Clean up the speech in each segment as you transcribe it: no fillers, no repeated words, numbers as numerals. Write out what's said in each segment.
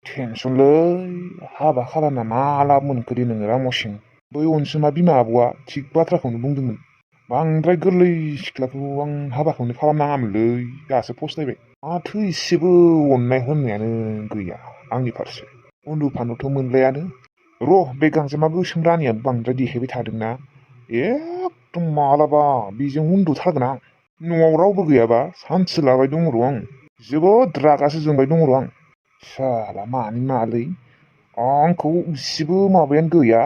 टेनसनलै हाबा खालामना माला मोनखोदे नोङो रामसिं। बै अनसुमा बिमा आब'आ थिग बाथ्राखौनो बुंदोंमोन। बांद्राय गोरलै सिख्लाखौ आं हाबाखौनो खालामनाङामोनलै, दासो फस्थायबाय। माथो इसेबो अननाय होननायानो गैया आंनि फारसे। उन्दुफानोथ' मोनलायानो। र' बे गांजेमा गोसोम रानिया बांद्राय देखायबाय थादोंना, एकदम मालाबा बेजों उन्दुथारगोन आं। न'आव रावबो गैयाबा सान्थि लाबाय दङ र' आं। जोबोद रागासो जोंबाय दङ र' आं। साला मानि मालै आंखौ इसेबो माबायानो गैया।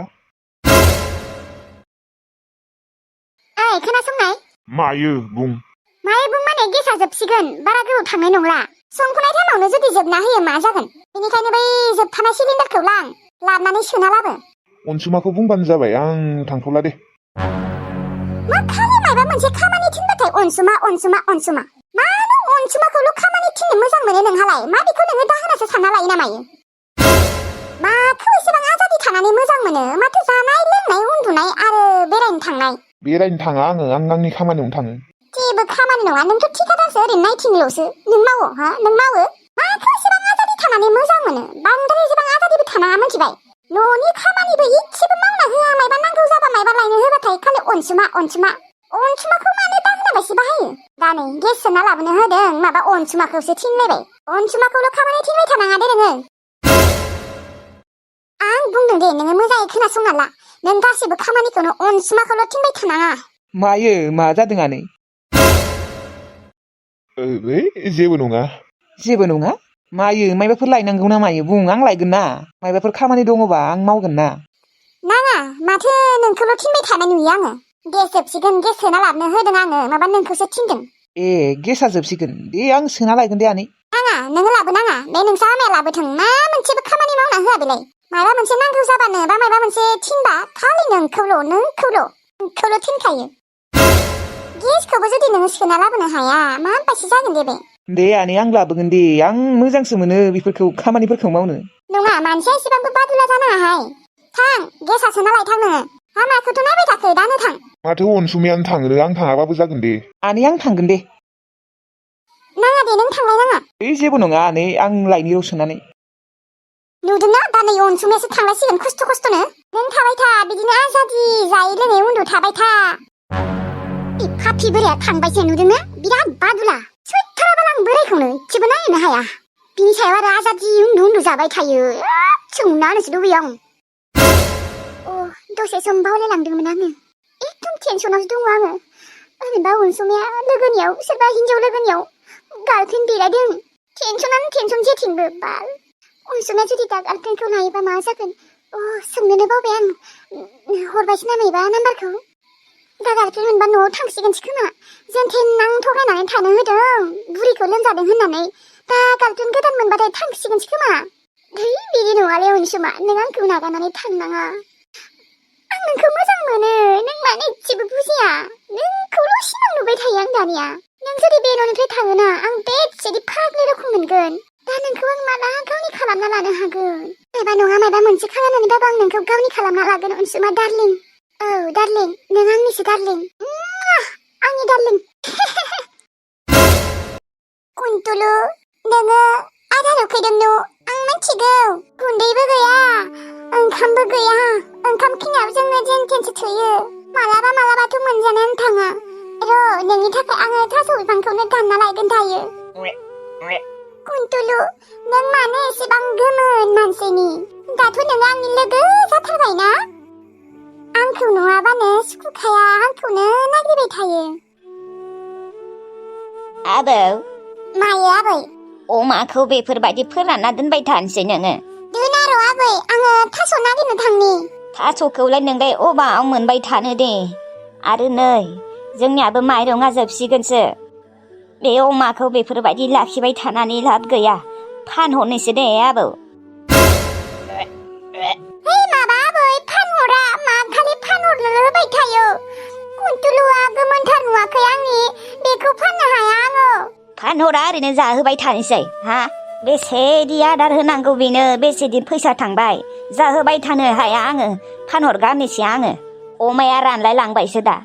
ओइ खोनासंनाय। मायो बुं। मायो बुं माने गेसा जोबसिगोन, बारा गोबाव थांनाय नंला। संफुनाय टाइमावनो जुदि जोबना होयो मा जागोन? बेनिखायनो बै जोबथानाय सिलिन्डारखौ लाबनानै सोना लाबो। अनसुमाखौ बुंबानो जाबाय, आं थांथ'ला दे। मा खालि माबा मोनसे खामानि थिनबाथाय अनसुमा अनसुमा अनसुमा। मा नों अनसुमाखौल' खामानि थिननो मोजां मोनो नोंहालाय? मा बेखौ नोङो दाहोनासो सानना लायो ना मायो? माथो एसेबां आजादि थानानै मोजां मोनो? माथो जानाय लोंनाय उन्दुनाय आरो बेरायनो थांनाय? बेरायनो थाङा आङो, आं आंनि खामानियावनो थाङो। जेबो खामानि नङा, नोंथ' थिखादारसो, ओरैनो नायथिंल'सो। नों मावो हा? नों मावो? माथो एसेबां आजादि थानानै मोजां मोनो? बांद्राय एसेबां आजादिबो थानाङा, मिथिबाय? न'नि खामानिबो इसेबो मावना होआ, मायबा नांगौ जाबा मायबा लायनो होबाथाय खालि अनसुमा अनसुमा। अनसुमाखौ मानो दाहोना बायदि बाहायो? दा नै गेस सोना लाबोनो होदों, माबा अनसुमाखौसो थिनलायबाय। अनसुमाखौल' खामानि थिनबाय थानाङा दे नोङो। आं बुंदों दे, नोङो मोजाङै खोनासंना ला। नों गासिबो खामानिखौनो अनसुमाखौल' थिनबाय थानाङा। मायो मा जादों आनै? जेबो नङा। जेबो नङा? मायो मायबाफोर लायनांगौ ना मायो? बुं, आं लायगोन ना। मायबाफोर खामानि दङबा आं मावगोन ना। नाङा, माथो नोंखौल' थिनबाय थानाय नुयो आङो। गेस जोबसिगोन, गेस सोना लाबोनो होदों आङो, माबा नोंखौसो थिनदों। ए, गेसआ जोबसिगोन दे, आं सोना लायगोन दे आनै। नाङा, नोङो लाबोनाङा। बे नोंसा आमाया लाबोथों, मा मोनसेबो खामानि मावना होआ बेलाय। माबा मोनसे नांगौ जाबानो बा माबा मोनसे थिनबा खालि नोंखौल' थिनखायो। गेसखौबो जुदि नोङो सोना लाबोनो हाया, माबायदि जागोन दे बे? दे आनै, आं लाबोगोन दे, आं मोजांसो मोनो बेफोरखौ खामानिफोरखौ मावनो। नङा, मानसिया एसेबांबो बादुला जानाङाहाय। थां, गेसआ सोना लायथां नोङो। आमाखौथ' नायबाय थाखो, दानो थां। माथो अनसुमायानो थाङो, आं थाङाबाबो जागोन दे। आनै, आं थांगोन दे। नाङा दे, नों थांलाय नाङा। जेबो नङा आनै, आं लायनि र' सोनानै। नुदोंना, दा नै अनसुमायासो थांलायसिगोन खस्थ'नो। नों थाबाय था, बिदिनो आजादि जायै लोङै उन्दु थाबाय था। फाफि बोराया थांबायसो, नुदोंना? बिराद बादुला। सैथाराबाल आं बोरायखौनो इसेबो नायनो हाया। बिनि सायाव आरो आजादि उन्दु जाबाय थायो। सोंना होनोसो लुबैयो आं। दसे सम बावलायलांदोंमोन आङो। एकदम टेनसनावसो दङ आङो। ओरैनोबा अनसुमाया लोगोनियाव, सोरबा हिनजाव लोगोनियाव गार्लफ्रेन्ड देलायदों। टेनसनानो टेनसन जेथिंबो। बाल अनसुमाया जुदि दा गार्लफ्रेन्डखौ लायोबा मा जागोन? सोंनोनो बावबाय आं। हरबायसो ना मायबा नाम्बारखौ। दा गार्लफ्रेन्ड मोनबा न'आव थांसिगोनसो खोमा। जेनथेन आं थगायनानै थानो होदों, बुरिखौ लोमजादों होननानै। दा गार्लफ्रेन्ड गोदान मोनबाथाय थांसिगोनसो खोमा। बिदि नङालै अनसुमा, नों आंखौ नागारनानै थांनाङा। आं नोंखौ मोजां मोनो, नों मानो एसेबो बुजिया? नोंखौल' सिमां नुबाय थायो आं दानिया। नों जुदि बे न'निफ्राय थाङोना, आं बेसेदि फाग्लि रखम मोनगोन। दा नोंखौ आं माला गावनि खालामना लानो हागोन? मायबा नङा मायबा मोनसे खालामनानैबाबो आं नोंखौ गावनि खालामना लागोन अनसुमा डार्लिं। औ डार्लिं, नों आंनिसो डार्लिं। आंनि डार्लिं। कुन्तुलु, नोङो आदार उखैदों न'? आं मिथिगौ। गुन्दैबो गैया, ओंखामबो गैया। ओंखाम खिनियाव जोंनो जेन-थेनसो थोयो। मालाबाथ' मोनजानायानो थाङा। र', नोंनि थाखाय आङो थास' बिफांखौनो दानना लायगोन दायो। कुन्तुलु, नों मानो एसेबां गोमोन मानसिनि? दाथ' नों आंनि लोगो जाथारबायना? आंखौ नङाबानो सुखुखाया, आंखौनो नागिरबाय थायो। आबौ, मायो आबै? अमाखौ बेफोरबायदि फोरानना दोनबाय थानोसै नोङो? दोना र' आबै, आङो थास' नागिरनो थांनि। थास'खौलाय नोंलाय अबाव मोनबाय थानो दे। आरो नै, जोंनियाबो माइरङा जोबसिगोनसो। बे अमाखौ बेफोरबायदि लाखिबाय थानानै लाब गैया। फानहरनोसै दे आबौ। माबा आबै, फानहरा। मा खालि फानहरनोल' होबाय थायो? कुन्तुलुआ गोमोनथार नुवाखै आंनि, बेखौ फाननो हाया आङो। फानहरा, ओरैनो जाहोबाय थानोसै। हा? बेसेदि आदार होनांगौ बेनो, बेसेदि फैसा थांबाय। जाहोबाय थानो हाया आङो। फानहरगारनोसै आङो। अमाया रानलाय लांबायसो दा।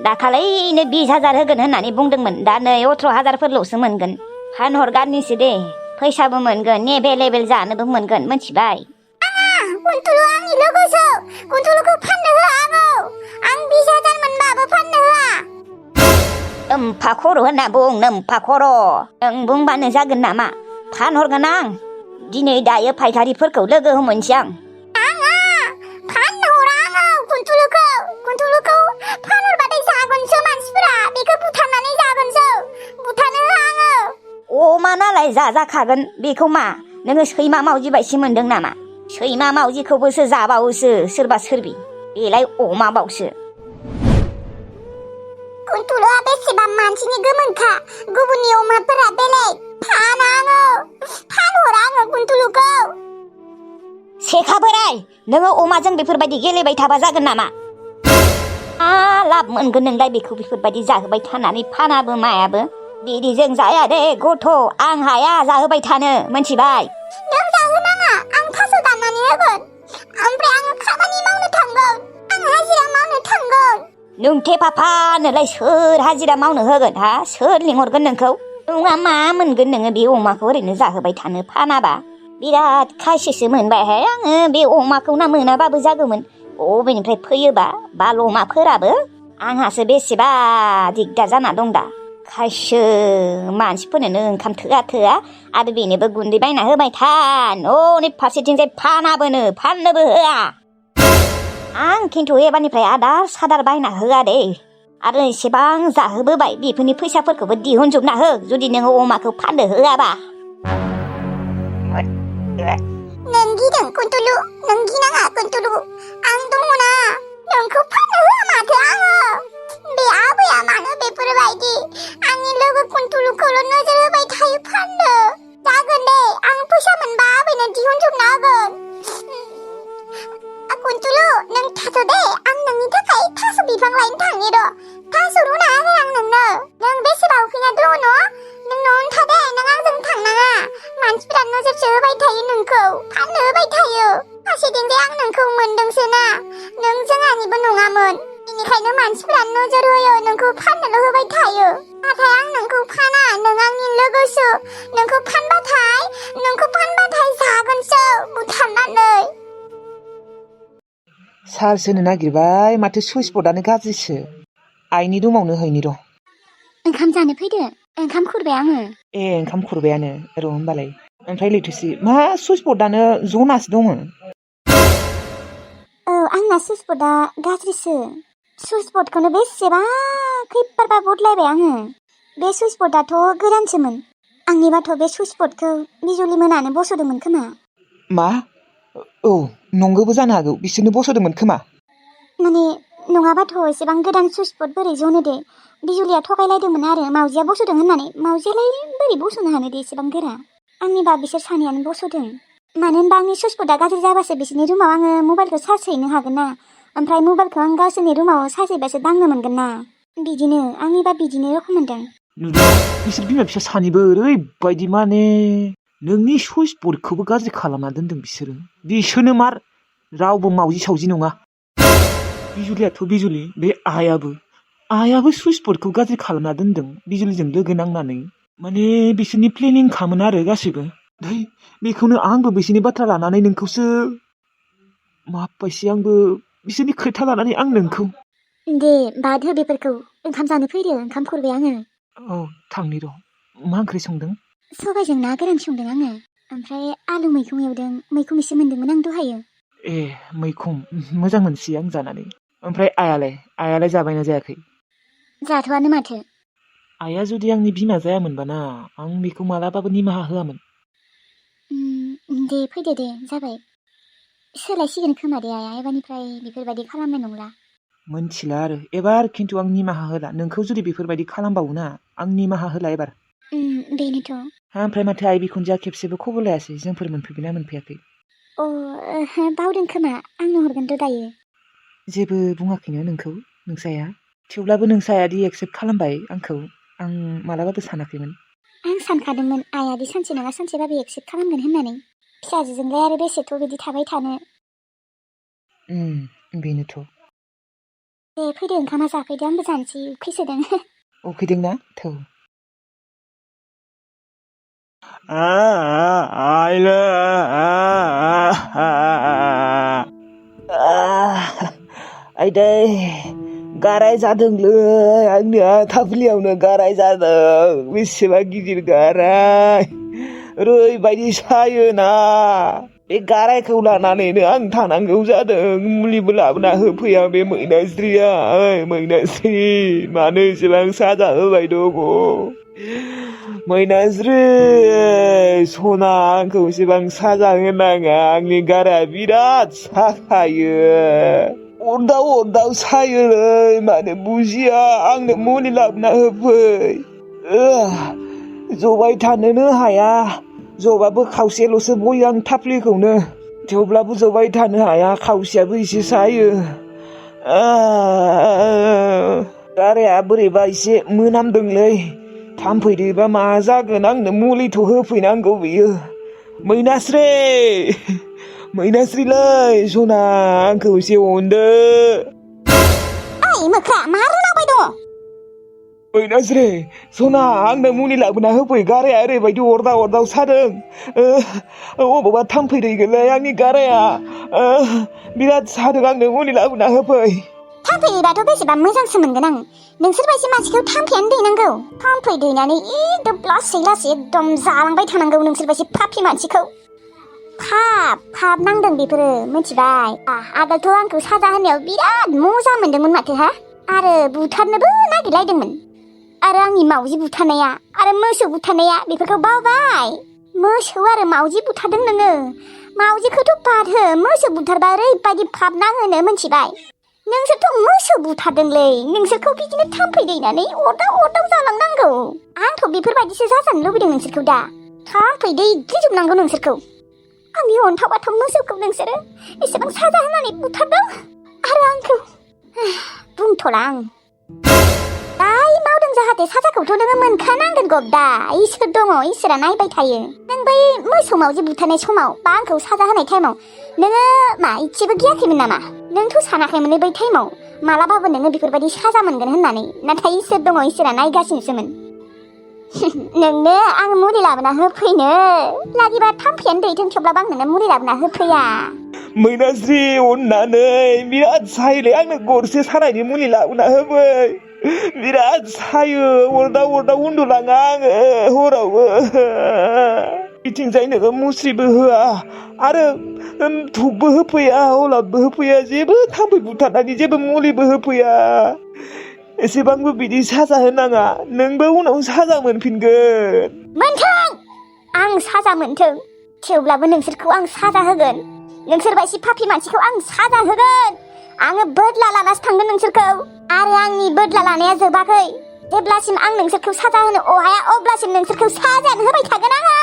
दाखालैनो 20,000 होगोन होननानै बुंदोंमोन। दा नै 18,000फोरल'सो मोनगोन। फानहरगारनोसै दे। फैसाबो मोनगोन एभेलेबेल जानोबो मोनगोन मोनथिबाय कुन्तुलु आंनि लोगोसो कुन्तुलुखौ फाननो होआ आङो आं 20,000 मोनबाबो फाननो होआ नोम्फा खर' होनना बुं नोम्फा खर' नों बुंबानो जागोन नामा फानहरगोन आं दिनै दायो फायखारिफोरखौ लोगो हमहैनोसै आं आङा फाननो हरा आङो कुन्तुलुखौ फानहरबाथाय जागोनसो मानसिफोरा बेखौ बुथारनानै जागोनसो बुथारनो होआ आङो अमा नालाय जाजाखागोन बेखौ मा नोङो सैमा मावजि बायदि मोनदों नामा सैमा मावजिखौबोसो जाबावोसो सोरबा सोरबि बेलाय अमा बावसो कुन्तुलुआ बेसेबा मानसिनि गोमोनखा गुबुननि अमाफोरा बेलेग फाना आङो फानहरा आङो कुन्तुलुखौ सेखा बोराय नोङो अमाजों बेफोरबायदि गेलेबाय थाबा जागोन नामा लाब मोनगोन नोंलाय बेखौ बेफोरबायदि जाहोबाय थानानै फानाबो मायाबो बिदिजों जाया दे गथ' आं हाया जाहोबाय थानो मोनथिबाय नों जाहोनाङा आं थास' दाननानै होगोन ओमफ्राय आङो खामानि मावनो थांगोन आं हाजिरा मावनो थांगोन नों थेफाफानोलाय सोर हाजिरा मावनो होगोन हा सोर लिंहरगोन नोंखौ नङा मा मोनगोन नोङो बे अमाखौ ओरैनो जाहोबाय थानो फानाबा बिराद खायसेसो मोनबायहाय आङो बे अमाखौ ना मोनाबाबो जागौमोन बबेनिफ्राय फैयोबा बाल अमाफोराबो आंहासो बेसेबा दिगदार जाना दं दा खायसो मानसिफोरनोनो ओंखाम थोआ आरो बेनोबो गुन्दै बायना होबाय था न'नि फारसेथिंजाय फाननोबो होआ आं खिन्थु एबारनिफ्राय आदार सादार बायना होआ दे आरो एसेबां जाहोबोबाय बेफोरनि फैसाफोरखौबो दिहुनजोबना हो जुदि नोङो अमाखौ फाननो होआबा नों गिदों कुन्तुलु नों गिनाङा कुन्तुलु आं दङना नोंखौ फाननो होआ माथो आङो बे आबैया मानो बेफोरबायदि आंनि लोगो कुन्तुलुखौल' नोजोर होबाय थायो फाननो जागोन दे आं फैसा मोनबा आबैनो दिहुनजोबना होगोन कुन्तुलु नों थाथ' दे आं नोंनि थाखाय थास' बिफां लायनो थांनि र' थास' रुना होगोन आं नोंनो नों बेसेबा उखैना दङ न' नों न'आवनो था दे नों आंजों थांनाङा मानसिफोरा नोजोरसो होबाय थायो नोंखौ फाननो होबाय थायो फारसेथिंजाय आं नोंखौ मोनदोंसो ना नों जोंहानिबो नङामोन बेनिखायनो मानसिफोरा नोजोर होयो नोंखौ फाननोल' होबाय थायो नाथाय आं नोंखौ फाना नों आंनि लोगोसो नोंखौ फानबाथाय जागोनसो बुथारनानै चार्ज होनो नागिरबाय माथो सुइस बर्डआनो गाज्रिसो आइनि रुमावनो हैनि र' ओंखाम जानो फैदो ओंखाम खुरबाय आङो ए ओंखाम खुरबायानो र' होमबालाय ओमफ्राय लैथोसि मा सुइस बर्डआनो जनासो दङ औ आंना सुइस बर्डआ गाज्रिसो सुइस बर्डखौनो बेसेबा खैबारबा बदलायबाय आङो बे सुइस बर्डआथ' गोदानसोमोन आंनिबाथ' बे सुइस बर्डखौ बिजुलि मोनानो बस'दोंमोन खोमा मा औ नंगौबो जानो हागौ बिसोरनो बस'दोंमोन खोमा माने नङाबाथ' एसेबां गोदान सुइस बर्ड बोरै जनो दे बिजुलिया थगायलायदोंमोन आरो मावजिया बस'दों होननानै मावजियालाय बोरै बस'नो हानो दे एसेबां गोरा आंनिबा बिसोर सानैयानो बस'दों मानो होनबा आंनि सुइस बर्डआ गाज्रि जाबासो बिसोरनि रुमाव आङो मबाइलखौ चार्ज हैनो हागोन ना ओमफ्राय मबाइलखौ आं गावसोरनि रुमाव चार्ज हैबासो दांनो मोनगोन ना बिदिनो आंनिबा बिदिनो रखम मोनदों नुदों बिसोर बिमा फिसा सानैबो ओरैबायदि माने नोंनि सुइस बर्डखौबो गाज्रि खालामना दोनदों बिसोरनो मार रावबो मावजि सावजि नङा बिजुलियाथ' बिजुलि बे आइयाबो सुइस बर्डखौ गाज्रि खालामना दोनदों बिजुलिजों लोगो नांनानै माने बिसोरनि प्लेनिं खामोन आरो गासैबो बेखौनो आंबो बिसोरनि बाथ्रा लानानै नोंखौसो माबायसै आंबो बिसोरनि खोथा लानानै आं नोंखौ दे बाद हो बेफोरखौ ओंखाम जानो फैदो ओंखाम खुरबाय आङो औ थांनि र' मा ओंख्रि संदों सबायजों ना गोरान संदों आङो ओमफ्राय आलु मैखं एवदों मैखं एसे मोन्दोंमोन आं दहायो ए मैखं मोजां मोनसै आं जानानै ओमफ्राय आइयालाय जाबायना जायाखै जाथ'आनो माथो आइया जुदि आंनि बिमा जायामोनबाना आं बेखौ मालाबाबो निमाहा होआमोन दे फैदो दे जाबाय सोलायसिगोन खोमा दे आइया एबारनिफ्राय बेफोरबायदि खालामनाय नंला मोनथिला आरो एबार खिन्थु आं निमाहा होला नोंखौ जुदि बेफोरबायदि खालामबावोना आं निमाहा होला एबार बेनोथ' ओमफ्राय माथो आइ बिखुनजोआ खेबसेबो खबर लायासै जोंफोर मोनफैबायना मोनफैयाखै बावदों खोमा आंनो हरगोनथ' दायो जेबो बुङाखैनो नोंखौ नोंसाया थेवब्लाबो नोंसायादि एक्सेप्ट खालामबाय आंखौ आं मालाबाबो सानाखैमोन आं सानखादोंमोन आइयादि सानसे नङा सानसेबाबो एक्सेप्ट खालामगोन होननानै फिसाजोजोंलाय आरो बेसेथ' बिदि थाबाय थानो बेनोथ' दे फैदो ओंखामा जाफैदो आंबो जानोसै उखैसोदों उखैदोंना थौ आइलो आइदै गाराय जादोंलै आंनिया थाफ्लियावनो गाराय जादों बेसेबा गिदिर गाराय ओरैबायदि सायोना बे गारायखौ लानानैनो आं थानांगौ जादों मुलिबो लाबोना होफैया बे मैनास्रिया ओइ मैनास्रि मानो एसेबां साजा होबाय दङ मैनास्रि सना आंखौ एसेबां साजा होनाङा आंनि गाराया बिराद साखायो अरदाव सायोलै मानो बुजिया आंनो मुलि लाबोना होफै जबाय थानोनो हाया जबाबो खावसेल'सो बयो आं थाफ्लिखौनो थेवब्लाबो जबाय थानो हाया खावसेयाबो एसे सायो गाराया बोरैबा एसे मोनामदोंलै थाम्फै दैबा मा जागोन आंनो मुलिथ' होफैनांगौ बियो मैनास्रिलै सना आंखौ एसे अनदो ओइ मोख्रा मा रोलाबाय दङ मैनास्रि सना आंनो मुलि लाबोना होफै गाराया ओरैबायदि अरदाव सादों अबावबा थाम्फै दैगोनलै आंनि गाराया बिराद सादों आंनो मुलि लाबोना होफै थाम्फै दैबाथ' बेसेबा मोजांसो मोनगोन आं नोंसोर बायदि मानसिखौ थाम्फैयानो दैनांगौ थाम्फै दैनानै एकदम लासै एकदम जालांबाय थानांगौ नोंसोर बायदि पापि मानसिखौ पाप नांदों बेफोरो मिथिबाय आगोलथ' आंखौ साजा होनायाव बिराद मोजां मोनदोंमोन माथो हा आरो बुथारनोबो नागिरलायदोंमोन आरो आंनि मावजि बुथारनाया आरो मोसौ बुथारनाया बेफोरखौ बावबाय मोसौ आरो मावजि बुथारदों नोङो मावजिखौथ' बाद हो मोसौ बुथारबा ओरैबायदि पाप नाङोनो मिथिबाय नोंसोरथ' मोसौ बुथारदोंलै नोंसोरखौ बिदिनो थाम्फै दैनानै अरदाव जालांनांगौ आंथ' बेफोरबायदिसो जाजानो लुबैदों नोंसोरखौ दा थाम्फै दैग्लिजोबनांगौ नोंसोरखौ आंनि अनथाव मोसौखौ नोंसोरो एसेबां साजा होनानै बुथारदों आरो आंखौ बुंथ'ला आं दाय मावदों जाहाथे साजाखौथ' नोङो मोनखानांगोन गबदा इसोर दङ इसोरा नायबाय थायो नों बै मोसौ मावजि बुथारनाय समाव बा आंखौ साजा होनाय टाइमाव नोङो मा इसेबो गियाखैमोन नामा नोंथ' सानाखैमोन बै टाइमाव मालाबाबो नोङो बेफोरबायदि साजा मोनगोन होननानै नाथाय इसोर दङ इसोरा नायगासिनोसोमोन नोंनो आं मुलि लाबोना होफैनो लागिबा थाम्फैयानो दैथों थेवब्लाबो आं नोंनो मुलि लाबोना होफैया मैनास्रि अननानै बिराद सायोलै आंनो गरसे सानायनि मुलि लाबोना होफै बिराद सायो अरदाव उन्दुलाङा आङो हरावबो बिथिंजाय नोङो मुस्रिबो होआ आरो धुपबो होफैया अलादबो होफैया जेबो थाम्फै बुथारनायनि जेबो मुलिबो होफैया एसेबांबो बिदि साजा होनाङा नोंबो उनाव साजा मोनफिनगोन मोनथों आं साजा मोनथों थेवब्लाबो नोंसोरखौ आं साजा होगोन नोंसोर बायदि पापि मानसिखौ आं साजा होगोन आङो बोदला लानासो थांगोन नोंसोरखौ आरो आंनि बोदला लानाया जोबाखै जेब्लासिम आं नोंसोरखौ साजा होनो अहाया अब्लासिम नोंसोरखौ साजायानो होबाय थागोन आङो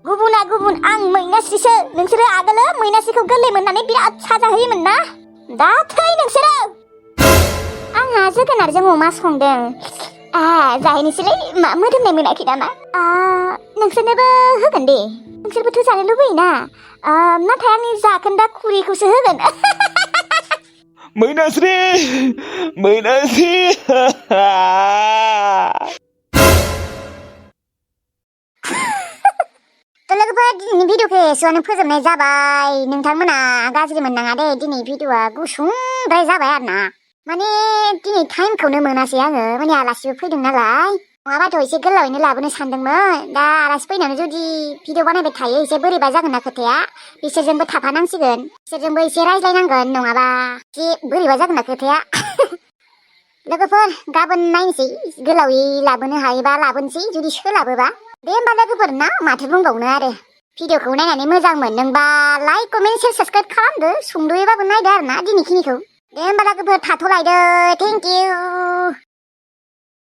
गुबुना गुबुन आं मैनास्रिसो नोंसोरो आगोलो मैनास्रिखौ गोरलै मोननानै बिराद साजा होयोमोन ना दा थै नोंसोरो आंहा जोगोनारजों अमा संदों जाहैनोसैलै मा मोदोमनाय मोनाखै नामा नोंसोरनोबो होगोन दे नोंसोरबोथ' जानो लुबैयोना नाथाय आंनि जाखोन्दा खुरैखौसो होगोन मैनास्रि थ' लोगोफोर दिनैनि भिडिअखौ एसेयावनो फोजोबनाय जाबाय नोंथांमोना गाज्रि मोननाङा दे दिनै भिडिअआ गुसुंद्राय जाबाय आरोना माने दिनै टाइमखौनो मोनासै आङो माने आलासिबो फैदों नालाय नङाबाथ' एसे गोलावैनो लाबोनो सानदोंमोन दा आलासि फैनानै जुदि भिडिअ बानायबाय थायो एसे बोरैबा जागोन ना खोथाया बिसोरजोंबो थाफानांसिगोन बिसोरजोंबो एसे रायज्लायनांगोन नङाबा एसे बोरैबा जागोन ना खोथाया लोगोफोर गाबोन नायनोसै गोलावै लाबोनो हायोबा लाबोनोसै जुदि सोलाबोबा दे होमबा लोगोफोर ना माथो बुंबावनो आरो भिडिअखौ नायनानै मोजां मोनदोंबा लाइक कमेन्ट शेयार साबसक्राइब खालामदो सुंद'यैबाबो नायदो आरोना दिनैखिनिखौ दे होमबा लोगोफोर थाथ'लायदो थेंक इउ